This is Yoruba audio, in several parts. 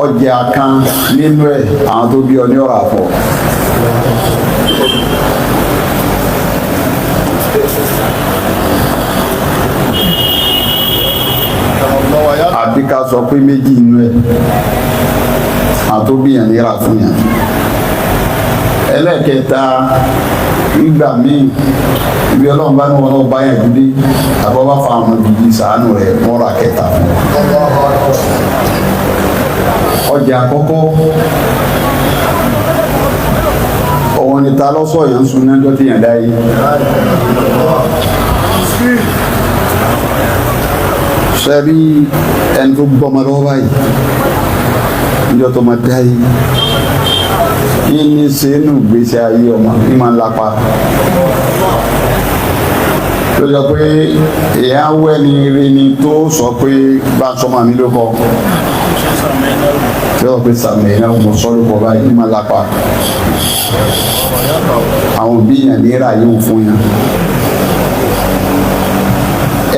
Ọjà kan nínú ẹ̀, àwọn tó bí ọ ní ọ̀rọ̀ àfọ̀. Àbí ká sọ pé méjì nínú ẹ̀, àwọn tó bí yàn ní ra fún yàn. Ẹlẹ́ẹ̀kẹta, nígbà míì, ibi Ọlọ́run bá ní wọn náà bá yàn dúdé, àbọ̀ bá fa àwọn gidi sàánù rẹ̀, wọ́n ra kẹta fún wọn. Ọjà àkọ́kọ́, òun ni ta lọ́sọ̀ yẹn ń sun nájọ́ tí yàn dá yìí. Sẹ́rí ẹni tó gbọ́mọ lọ́wọ́ báyìí níjọ́ tó máa dá yìí, yín ní sẹ́nu gbèsè ayé ọmọ ní máa ń lapa ló sọ pé èèyàn wẹ́ ni rí ni tó sọ pé bá a sọmọ mi ló kọ tí wọ́n pe sàmì ẹ̀ náà mo sọ ló kọ báyìí ní máa lapa. Àwọn òbí yàn ní ra yóò fún yàn.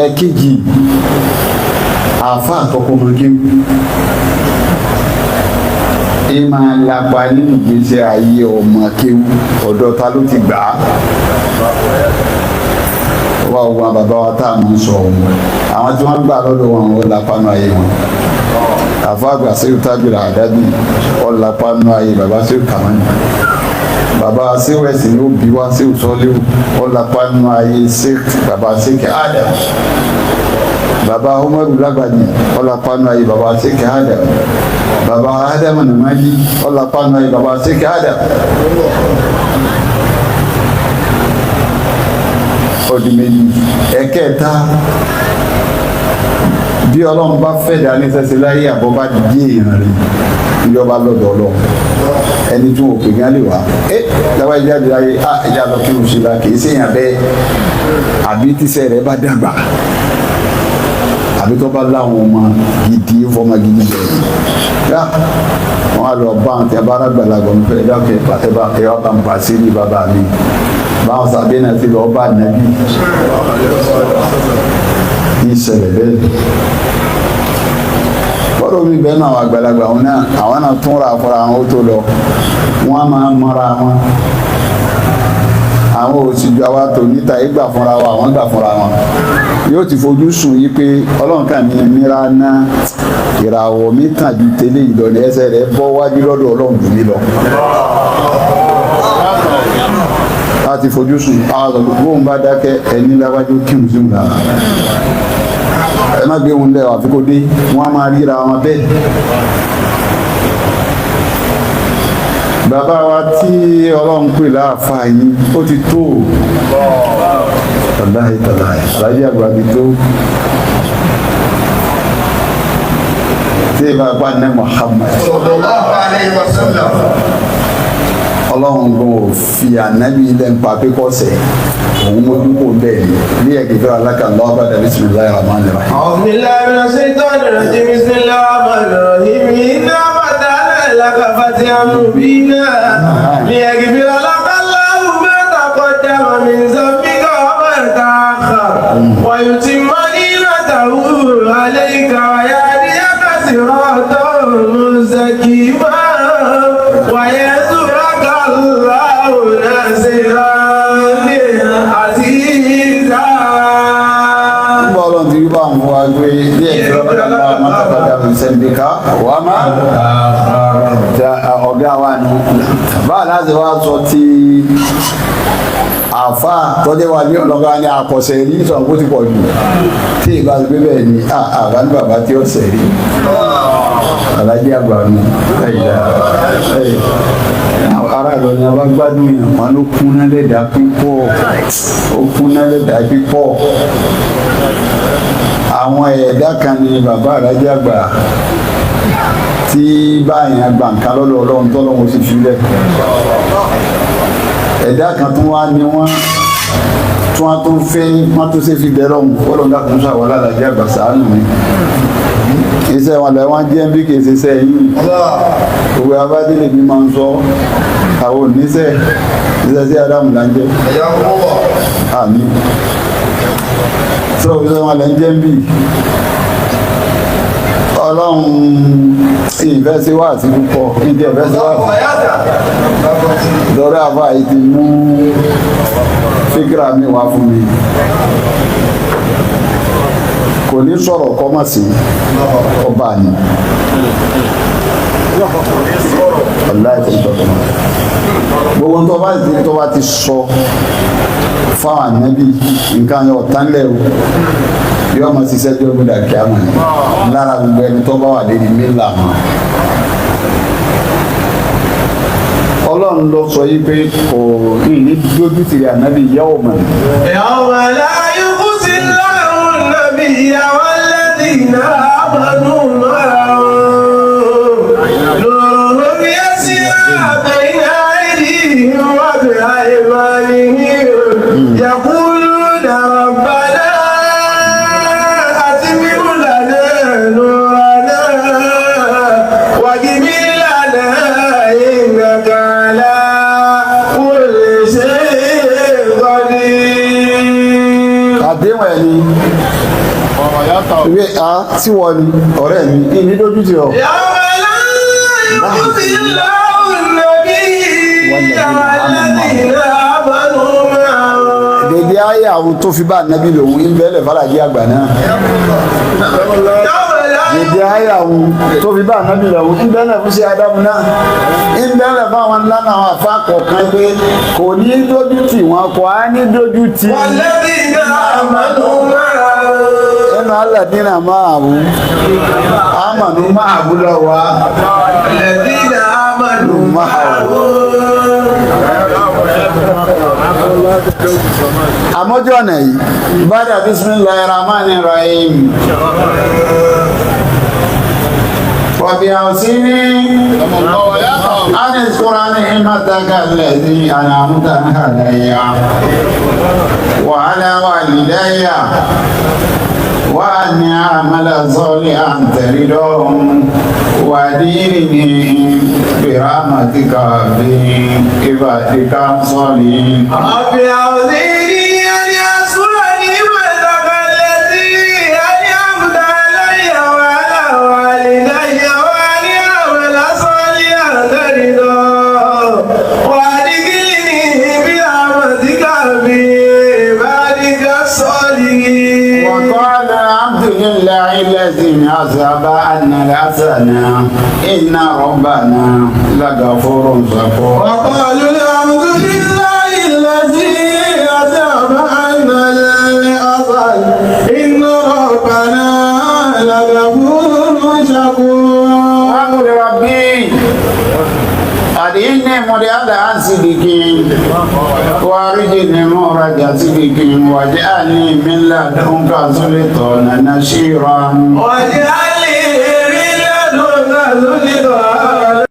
Ẹ̀kejì, àáfàá àtọkọ ọmọ kéwù ẹ máa lapa nínú ìgbésí ayé ọmọ kéwù. Ọ̀dọ̀ ta ló ti gbà á? Wá ogun bàbá wa tá a máa ń sọ ọ̀hún, àwọn tí wọ́n gbà lọ́dọ̀ wọn, wọ́n lapa nù ayé wọn. Àáfàá àgbà sẹ́yìn tájúra àdábì ọ̀lapa nù ayé bàbá sẹ́yìn kàmánì, bàbá sẹ́wọ̀ ẹ̀sìn ló bí wá sẹ́wọ̀ sọ́lẹ́wọ̀ ọ̀lapa nù ayé bàbá sẹ́kẹ̀ Adam, bàbá Umaru Lágbàjì ọ̀lapa nù ayé bàbá sẹ́kẹ̀ Adam, bàbá Adam Nàmájí ọ̀lapa nù ayé bàbá sẹ́kẹ̀ Adam. Ọdún méjì. Ẹ̀kẹta, bí Ọlọ́run bá fẹ́ dá ní sẹ́sẹ́ láyé, àbọ̀ bá dé èèyàn rí ìjọba lọ́dọ̀ Ọlọ́run, ẹni tí wọn ò pè ní alẹ́ wa ẹ lábàá ìjáde láyé á ẹja lọ kí n ṣe la kì í ṣèyàn bẹ́ẹ̀, àbí tíṣẹ́ rẹ̀ bá dàgbà, àbí tó bá láwọn ọmọ gidi fọmọ gidi bẹ́ẹ̀ yá, wọn á lọ bá àwọn tí a bá rágbàlagbà ń fẹ́ dákẹ́ ẹ bá ẹ wá bá ń pa sí ní bàbá mi, báwọn sàbẹ̀ náà ti lọ bá nàbí ní ìṣẹ̀lẹ̀ bẹ́ẹ̀. Bọ́dọ̀ mi bẹ́ẹ̀ náà, àwọn àgbàlagbà wọn náà, àwọn náà tún ra fúnra wọn, ó tó lọ, wọ́n máa ń mọ́ra wọn. Àwọn òsìjọ àwa tò níta yìí gbà fúnra wa, àwọn gbà fúnra wọn. Yóò ti fojú sùn yí pé Ọlọ́run kà mí mìíràn ná ìràwọ̀ mi tàn ju tẹ́lẹ̀ yìí lọ ní ẹsẹ̀ rẹ̀ bọ́ wájú lọ́dọ̀ Ọlọ́run jù mí lọ. Láti fojú sùn àwọn àgbà bóun bá dákẹ́ ẹni láwájú kírun sí ìmúra, ẹ má gbé wọn lẹ àfi kó dé, wọn á máa ríra wọn bẹ́ẹ̀. Bàbá wa tí Ọlọ́run pè láàfáà yìí, ó ti tó tàláhì tàláhì, alájí àgbà ti tó tí ìbá pa ní Muhammad Sallallahu alayhi wa sallam. Ọlọ́run gan ò fi ànábì ilẹ̀ ń pa pípọ̀sẹ̀ òun mójú kò bẹ́ẹ̀ ni ní ẹ̀kẹ́fẹ́ alákàlọ́ bá dàbí bismillahir rahmanir rahim. أعوذ بالله من الشيطان الرجيم. بسم الله الرحمن الرحيم. إنا فتحنا لك فتحا مبينا ليغفر لك الله ما تقدم من ذنبك وما تأخر ويتم نعمته عليك ويهديك صراطا مستقيما وينصرك الله نصرا عزيزا. Nígbà Ọlọ́run ti rí bá àwọn wa gbé ní ẹ̀kẹ́ alákàlọ́ ma taqaddama min dhanbika wa ma ọ̀gá wa nù. Báà láti wá sọ ti àfa tọ́jú wa ní ọlọ́gá ní àkọsẹ̀ rí sọ̀rọ̀ kó ti pọ̀ jù tí ìbá ti gbé bẹ́ẹ̀ ni àbá ní bàbá tí ó sẹ̀ rí alájí àgbà nù. Ẹ̀yà ara Ìlọrin abá gbádùn yẹn, wọn ló kúnná lẹ́dàá pípọ̀, ó kúnná lẹ́dàá pípọ̀. Àwọn ẹ̀dá kan ní bàbá alájí àgbà tí báyìí àgbà nǹkan lọ́dọ̀ Ọlọ́run tọ́lọ́run sì filẹ̀. Ẹ̀dá kan tún wá ní wọ́n tí wọ́n tún fẹ́, wọ́n tún ṣe fi bẹ̀rẹ̀ ọ̀hún. Ọlọ́run dákun ṣàwọ́ alájí àgbà ṣàánú mi. Iṣẹ́ wọn lọ wọ́n jẹ́ bí kìí ṣiṣẹ́ yìí. Òwe abádélé mi máa ń sọ, àwọn oníṣẹ́ iṣẹ́ sí Ádámù là ń jẹ́. Àmín. Sọ iṣẹ́ wọn lẹ́ ń jẹ́ bí Ọlọ́run. Ìfẹ́ sí wá sí púpọ̀, ìdí ẹ̀fẹ́ sí wá sí. Lọ́rẹ́ àbá yìí ti mú fíkìrà mi wá fún mi. Kò ní sọ̀rọ̀ kọ́mọ̀ sí ọba ni. Ọ̀la ìfẹ́ sọ̀rọ̀. Gbogbo tó bá ti sọ fáwọn ànábì nǹkan yẹn ọ̀tán lẹ̀ o. Yóò máa ṣiṣẹ́ bí ọgbọ́n dà kí á mọ̀ ní. Lára gbogbo ẹni tó bá wà lédi mílà mọ́. Ọlọ́run ló sọ yí pé kò ní dójú tìrì ànábì yẹ́wò mọ̀. يوم لا يخزي الله النبي والذين آمنوا معه نورهم يسعى بين أيديهم وبأيمانهم يقولون ربنا أتمم لنا نورنا واغفر لنا إنك على كل شيء قدير. Àdéhùn ẹ̀ ni ìwé a tí wọ́n ni ọ̀rẹ́ mi ìní dójú tì ọ́. يوم لا يخزي الله النبي والذين آمنوا معه. Dèdè ayé àwọn tó fi bá ànábì lòun ń bẹ́lẹ̀ fàlàjì àgbà náà. يوم لا Dèdè ayé àwọn tó fi bá ànábì lòun ń bẹ́lẹ̀ fún sí Ádámù náà. Ń bẹ́lẹ̀ fún àwọn ńlá náà àwọn àfa kọ̀ọ̀kan pé kò ní dójú tì wọ́n kò á ní dójú tì. والذين آمنوا معه. Ẹnu aládínà máa wù. Àmàlú máa wù lọ́wọ́. الذين آمنوا معه. Àmójú ọ̀nà yìí, bada bismillahir rahmanir rahim. Wàbí àwòsíní, a ní ṣúra ní ìmọ̀tàkà lẹ́sí àlàmúta àlàyé, wà aláwà lílẹ́yà, wà ní àmàlà sọ́lé àǹtẹ̀rídọ́hùn, wà dínì ní bìrámàtíkà bí ìbàdíkà sọ́lé. رب أوزعني أن أشكر نعمتك التي أنعمت علي وعلى والدي وأن أعمل صالحا ترضاه وأدخلني برحمتك في عبادك الصالحين. وقال الحمد لله الذي أذهب عنا الحزن إن ربنا لغفور شكور. وقالوا الحمد لله الذي أذهب عنا الأذى إن ربنا لغفور شكور. وقل ربي أديني مريد عن صدق وأرجني مخرج صدق واجعلني من لدنك سلطانا نصيرا. واجعل لي من لدنك سلطانا.